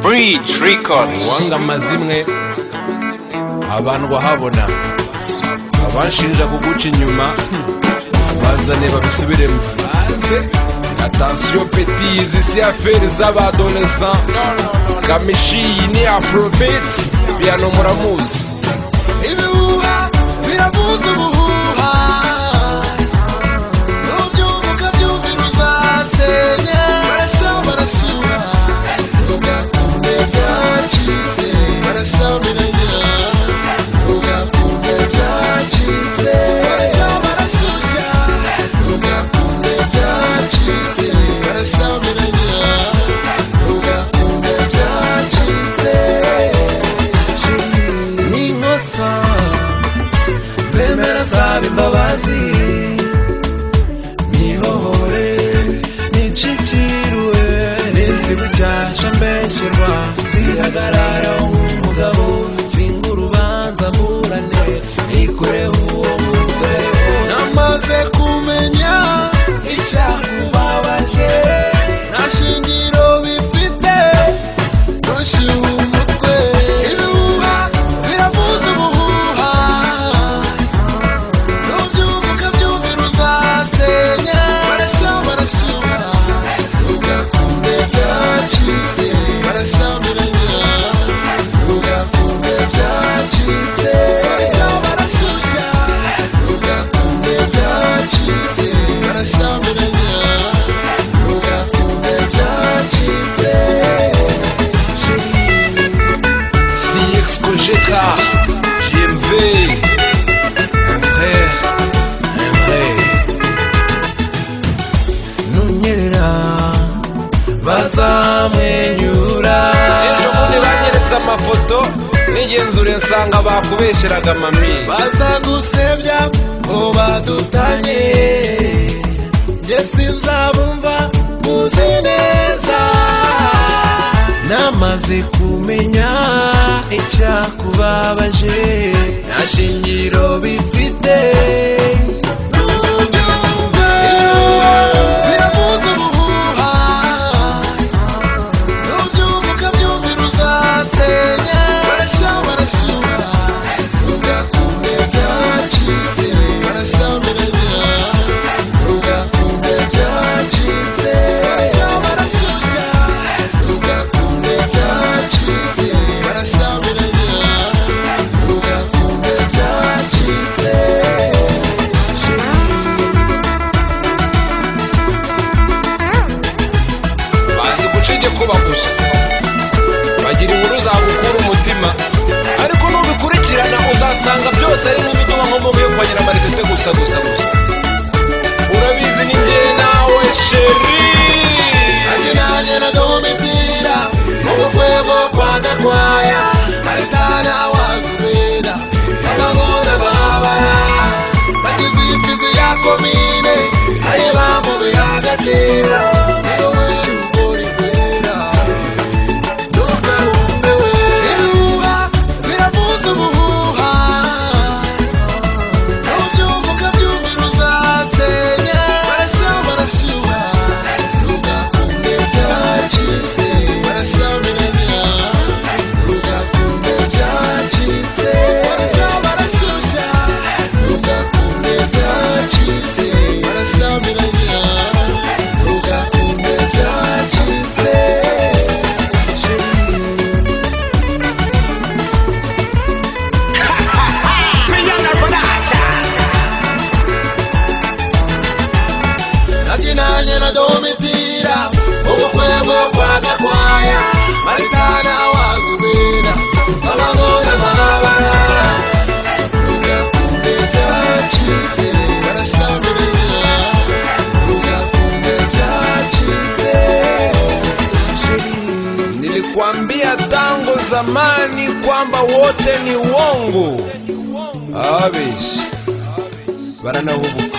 Bridge Records. Uwanga amazimwe abandwa habona, abanshinja kuguca inyuma bazane babisubiremo. Attention petit, izi si affaire z'abadolescent. Kamichi iyi ni afrobeat, piano muramuzi. Ibihuha biravuza ubuhuha, nubyumva ukabyumvira uzasenya. Barashya barashyuha, ugakunde byacitse. Barashyamiranya, ugakunde byacitse. Barashya barashyushya, ugakunde byacitse. Barashyamiranya, ugakunde byacitse. Ninkosa zemera saba imbabazi, nihohore nicikirwe, ninsibucyasha mbeshyerwa, nzihagarara nk'umugabo, nshinga urubanza mburane, nikureho uwo mugabo. Namaze kumenya icyakubabaje, nta shingiro bifite, ntushyuhe umutwe. Ibihuha biravuza ubuhuha, nubyumva ukabyumvira uzasenya. Barashya barashyuha, ugakunde byacitse. Barashyamiranya, ugakunde byacitse. Barashya barashyushya, ugakunde byacitse. Barashyamiranya, ugakunde byacitse. CX Kojetra, JMV, un frère, un vrai. Nunyerera bazamwenyura. Ejo bundi banyeretse amafoto nigenzure nsanga bakubeshyeraga mami. Bazagusebya ngo badutanye, njye sinzabumva muzi neza. Namaze kumenya icyakubabaje, nta shingiro bifite. Ibihuha biravuza ubuhuha, nubyumva ukabyumvira uzasenya. Barashya barashyuha, ugakunde byacitse. Barashyamiranya, ugakunde byacitse. Barashya barashyushya, ugakunde byacitse. Barashyamiranya, ugakunde byacitse. Bazi guca igikuba gusa, bagira inkuru zagukura umutima, ariko nubikurikirana uzasanga byose ari nk'imiduha nko yo kwa Nyiramaritete gusa gusa gusa. Urabizi ni njye nawe sheri. Nanjye nanjye na Domitira mu bukwe bwo kwa Gakwaya, Maritana wazubera ababona babara, bagize imfizi ya komine ayi bamubiha agaciro. Niyo we ukora ikwera ntukarumbe we. Ibihuha biravuza ubuhuha, nubyumva ukabyumvira uzasenya. Barashya barashyuha, ugakunde byacitse. Barashyamiranya, ugakunde byacitse. Barashya barashyushya, ugakunde byacitse. Barashyamiranya, ugakunde byacitse. Nabyinanye na Domitira ubukwe bwo kwa Gakwaya, Maritana wazubera abangona babara, ugakunde byacitse. Barashyamiranya, ugakunde byacitse. Nilikwambia tangu zamani kwamba wote ni uongo. Abeshi baranahubuka.